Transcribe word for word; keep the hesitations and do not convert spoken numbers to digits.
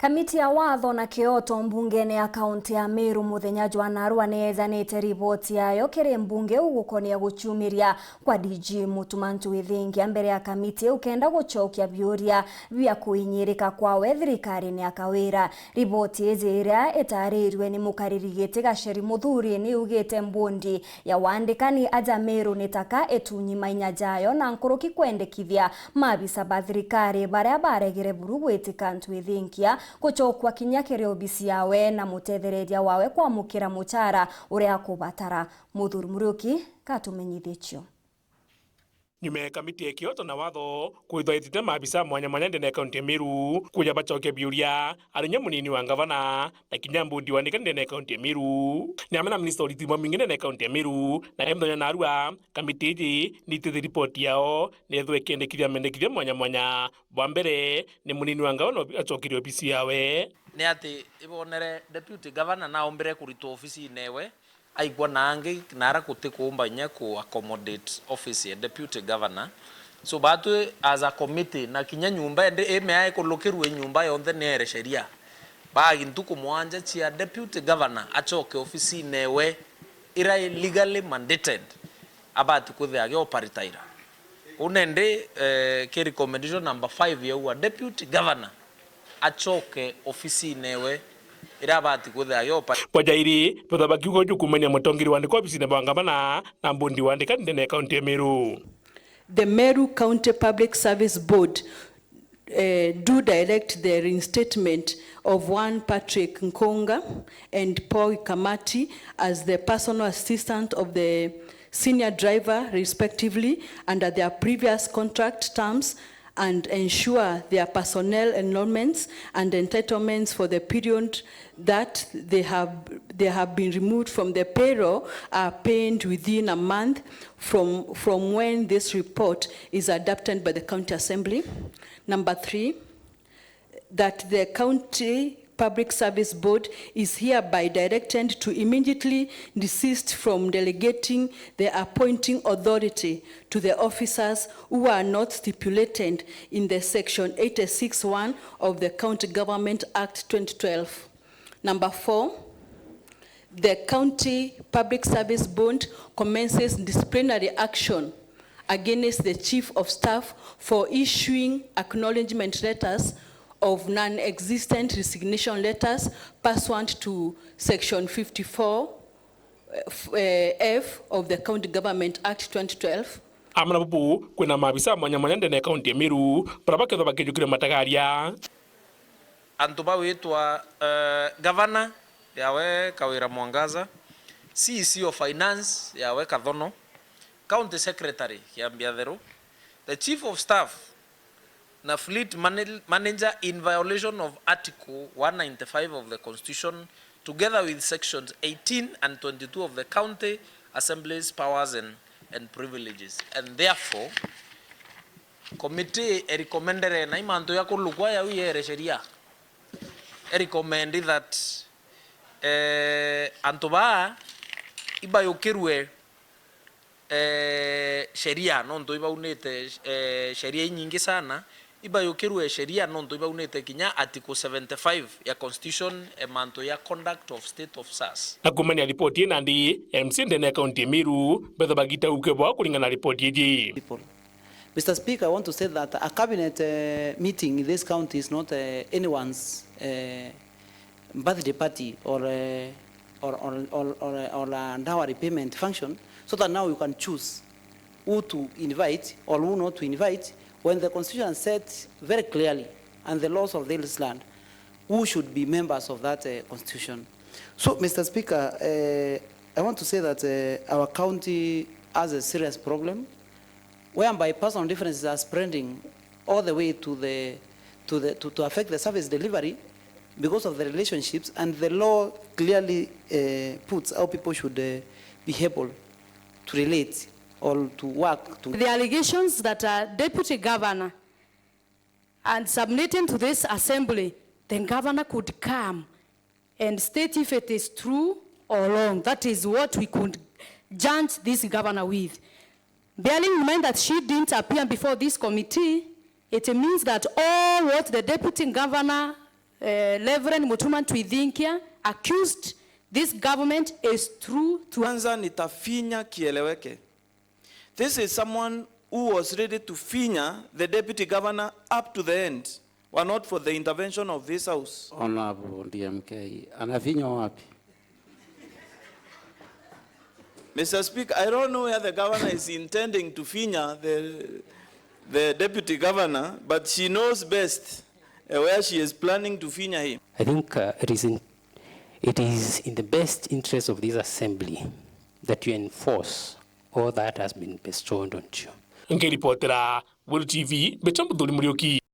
Kamiti ya watho na kioto mbungene ya kaunti ya Meru muthenya jwa narua ni ejanite riboti yayo kiri mbunge ugukonia guchumiria kwa D G Mutuma Ntwithingia mbere ya kamiti iu kenda gucokia biuria bia kuinyirika kwawe thirikarine ya Kawira. Riboti iji iria itaririrwe ni mukariri giti Gacheri Muthuri ni ugite mbundi ya wandikani aja Meru ni taka itunyi mainya jayo na nkuruki kwendekithia maabisa ba thirikari baria baregere buru gwitika Ntwithinkia gucokwa kinya kiri obisi yawe na mutethereria wawe kwamukira muchara uria akubatara. Muthuri Muriuki katumenyithie cio. Nyuma ya kamiti ya kioto na watho kwithwa itite maabisa mwanya mwanya ndene ya kaunti ya Meru kuja bacokia biuria ari nya munini wa ngavana na kinya mbundi wandikani ndene ya kaunti ya Meru. Ni amwe na minista uriti bwa mwingi ndene ya kaunti ya Meru, na e muthenya narua kamiti iji nitite ripoti yao nethwe ikendekithia mendekithia mwanya mwanya. Bwa mbere ni munini wa ngavana obi- acokirie obisi yawe. Ni ati ibonere deputy governor naombire kuritwa ofisine ewe, aikwa na angi nara gutikuumba inya ku accommodate office ya deputy governor. So batwi as a committee, na kinya nyumba indi imea ikulukirwe nyumba yonthe ni ere sheria, bagi ntuku mwanja cia deputy governor acoke ofisine ewe ira i legally mandated, abati kwithia agioparitaira. Uu nindi, eh, ki recommendation number five yaua deputy governor acoke ofisine ewe iria abati kwithia agiopa. Bwa jairi, bethwa bakiuga uju kumania mutongeri wandika obisine bwa ngavana na mbundi wandika ndene ya kaunti ya Meru. The Meru County Public Service Board, eh, do direct the reinstatement of one Patrick Nkonga and Paul Kamati as the personal assistant of the senior driver, respectively, under their previous contract terms and ensure their personnel enrollments and entitlements for the period that they have, they have been removed from the payroll are paid within a month from, from when this report is adopted by the County Assembly. Number three, that the County Public Service Board is hereby directed to immediately desist from delegating the appointing authority to the officers who are not stipulated in the section eighty-six one of the County Government Act twenty twelve. Number four, the County Public Service Board commences disciplinary action against the Chief of Staff for issuing acknowledgement letters of non-existent resignation letters pursuant to Section fifty-four, eh, F of the County Government Act twenty twelve. Amwe na bubu, kwina maabisa mwanya mwanya ndene ya kaunti ya Meru, baria bakethwa bakijukirwe matagaria. Antu bawitwa, eh, Governor, yawe Kawira Mwangaza, C E C of Finance, yawe Kathono, County Secretary, Kiambia Theru, the Chief of Staff, na Fleet Manil-, Manager in violation of Article one ninety-five of the Constitution, together with Sections eighteen and twenty-two of the County Assembly's Powers and, and Privileges. And therefore, committee erecommendere na imantu ya kulukwa yau yere sheria. Erecommend that, eh, antu baa ibayukirwe, eh, sheria, nontu ibaunite, eh, sheria inyingi sana, ibayukirwe sheria nontu ibaunite kinya Article seventy-five ya Constitution, eh, mantu ya conduct of state officers. Na kumania ripoti ii nandi, M C A ndene ya kaunti ya Meru, betha bagita uke bwao kuringana na ripoti iji. People. Mister Speaker, I want to say that a cabinet, eh, meeting in this county is not, eh, anyone's, eh, birthday party or, eh, or, or, or, or, or a dowry payment function, so that now you can choose who to invite or who not to invite, when the constitution has said very clearly, and the laws of this land, who should be members of that, eh, constitution. So, Mister Speaker, eh, I want to say that, eh, our county has a serious problem whereby personal differences are spreading all the way to the, to the, to, to affect the service delivery because of the relationships, and the law clearly, eh, puts how people should, eh, be able to relate or to work to. The allegations that a deputy governor and submitting to this assembly, the governor could come and state if it is true or wrong. That is what we could judge this governor with. Bearing in mind that she didn't appear before this committee, it means that all what the deputy governor uh, Reverend Mutuma Ntwithinkia accused this government is true to. Kwanza nitafinya kieleweke. This is someone who was ready to finya the deputy governor up to the end, were not for the intervention of this house. Honorable D M K, anafinywa wapi? Mister Speaker, I don't know where the governor is intending to finya the, the deputy governor, but she knows best, uh, where she is planning to finya him. I think uh, it, is in, it is in the best interest of this assembly that you enforce all that has been bestowed on you. Nkiripotera Weru T V, mbita Muthuri Muriuki.